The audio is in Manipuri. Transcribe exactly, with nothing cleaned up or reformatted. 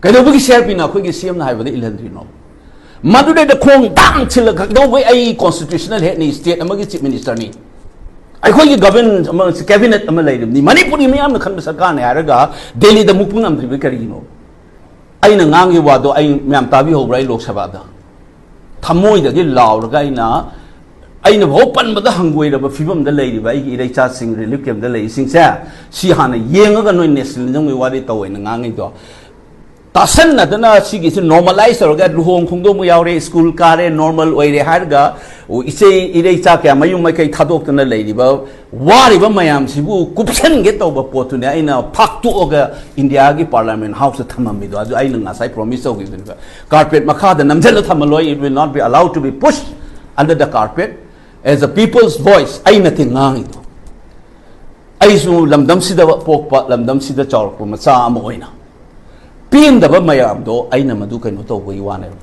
ꯀꯩꯗꯧꯕꯒꯤ ꯁꯤ ꯑꯥꯔ ꯄꯤꯅ ꯑꯩꯈꯣꯏꯒꯤ ꯁꯤ ꯑꯦꯝꯅ ꯍꯥꯏꯕꯗ ꯏꯜꯍꯟꯗ꯭ꯔꯤꯅꯣ? ꯃꯗꯨꯗꯩꯗ ꯈꯣꯡ ꯇꯥꯡ ꯊꯤꯜꯂꯒ ꯀꯩꯗꯧꯕꯩ ꯑꯩ ꯀꯣꯟꯁꯇꯤꯇ꯭ꯌꯨꯁꯅꯦꯜ ꯍꯦꯗꯅꯤ, ꯁ꯭ꯇꯦꯠ ꯑꯃꯒꯤ ꯆꯤꯐ ꯃꯤꯅꯤꯁꯇꯔꯅꯤ, ꯑꯩꯈꯣꯏꯒꯤ ꯒꯚꯔꯟ ꯑꯃ, ꯀꯦꯕꯤꯅꯦꯠ ꯑꯃ ꯂꯩꯔꯤꯕꯅꯤ, ꯃꯅꯤꯄꯨꯔꯤ ꯃꯤꯌꯥꯝꯅ ꯈꯟꯕ ꯁꯔꯀꯥꯔꯅꯦ ꯍꯥꯏꯔꯒ ꯗꯦꯜꯂꯤꯗ ꯃꯨꯛꯄ ꯉꯝꯗ꯭ꯔꯤꯕ ꯀꯔꯤꯒꯤꯅꯣ? ꯑꯩꯅ ꯉꯥꯡꯉꯤꯕ ꯋꯥꯗꯣ ꯑꯩ ꯃꯌꯥꯝ ꯇꯥꯕꯤꯍꯧꯕ꯭ꯔꯥ? ꯑꯩ ꯂꯣꯛ ꯁꯚꯥꯗ ꯊꯃꯣꯏꯗꯒꯤ ꯂꯥꯎꯔꯒ ꯑꯩꯅ, ꯑꯩꯅ ꯐꯥꯎ ꯄꯟꯕꯗ ꯍꯪꯒꯣꯏꯔꯕ ꯐꯤꯕꯝꯗ ꯂꯩꯔꯤꯕ ꯑꯩꯒꯤ ꯏꯔꯩꯆꯥꯁꯤꯡ, ꯔꯤꯂꯤꯐ ꯀꯦꯝꯗ ꯂꯩꯔꯤꯁꯤꯡꯁꯦ, ꯁꯤ ꯍꯥꯟꯅ ꯌꯦꯡꯉꯒ ꯅꯣꯏ ꯅꯦꯁꯅꯦꯂꯤꯖꯝꯒꯤ ꯋꯥꯔꯤ ꯇꯧꯋꯦꯅ ꯉꯥꯡꯉꯤꯗꯣ꯫ ꯇꯥꯁꯟꯅꯗꯅ ꯁꯤꯒꯤꯁꯤ ꯅꯣꯔꯃꯦꯂꯥꯏꯁ ꯇꯧꯔꯒ ꯂꯨꯍꯣꯡ ꯈꯣꯡꯗꯣꯡꯕ ꯌꯥꯎꯔꯦ, ꯁ꯭ꯀꯨꯜ ꯀꯥꯔꯦ, ꯅꯣꯔꯃꯦꯜ ꯑꯣꯏꯔꯦ ꯍꯥꯏꯔꯒ ꯏꯆꯦ ꯏꯔꯩꯆꯥ ꯀꯌꯥ ꯃꯌꯨꯝ ꯃꯀꯩ ꯊꯥꯗꯣꯛꯇꯅ ꯂꯩꯔꯤꯕ ꯋꯥꯔꯤꯕ ꯃꯌꯥꯝꯁꯤꯕꯨ ꯀꯨꯞꯁꯟꯒꯦ ꯇꯧꯕ ꯄꯣꯠꯇꯨꯅꯦ ꯑꯩꯅ ꯐꯥꯛꯇꯣꯛꯑꯒ ꯏꯟꯗꯤꯌꯥꯒꯤ ꯄꯥꯔꯂꯤꯌꯥꯃꯦꯟ ꯍꯥꯎꯁꯇ ꯊꯝꯃꯝꯃꯤꯗꯣ꯫ ꯑꯗꯨ ꯑꯩꯅ ꯉꯁꯥꯏ ꯄ꯭ꯔꯣꯃꯤꯁ ꯇꯧꯈꯤꯕꯅꯦꯕ, ꯀꯥꯔꯄꯦꯠ ꯃꯈꯥꯗ ꯅꯝꯁꯤꯜꯂ ꯊꯝꯃꯜꯂꯣꯏ, it will not be allowed to be pushed under the carpet as a people's voice꯫ ꯑꯩ ꯅꯠꯇꯦ ꯉꯥꯡꯉꯤꯗꯣ, ꯑꯩꯁꯨ ꯂꯝꯗꯝꯁꯤꯗ ꯄꯣꯛꯄ, ꯂꯝꯗꯝꯁꯤꯗ ꯆꯥꯎꯔꯛꯄ ꯃꯆꯥ ꯑꯃ ꯑꯣꯏꯅ ꯄꯦꯟꯗꯕ ꯃꯌꯥꯝꯗꯣ ꯑꯩꯅ ꯃꯗꯨ ꯀꯩꯅꯣ ꯇꯧꯕꯒꯤ ꯋꯥꯅꯦꯕ꯫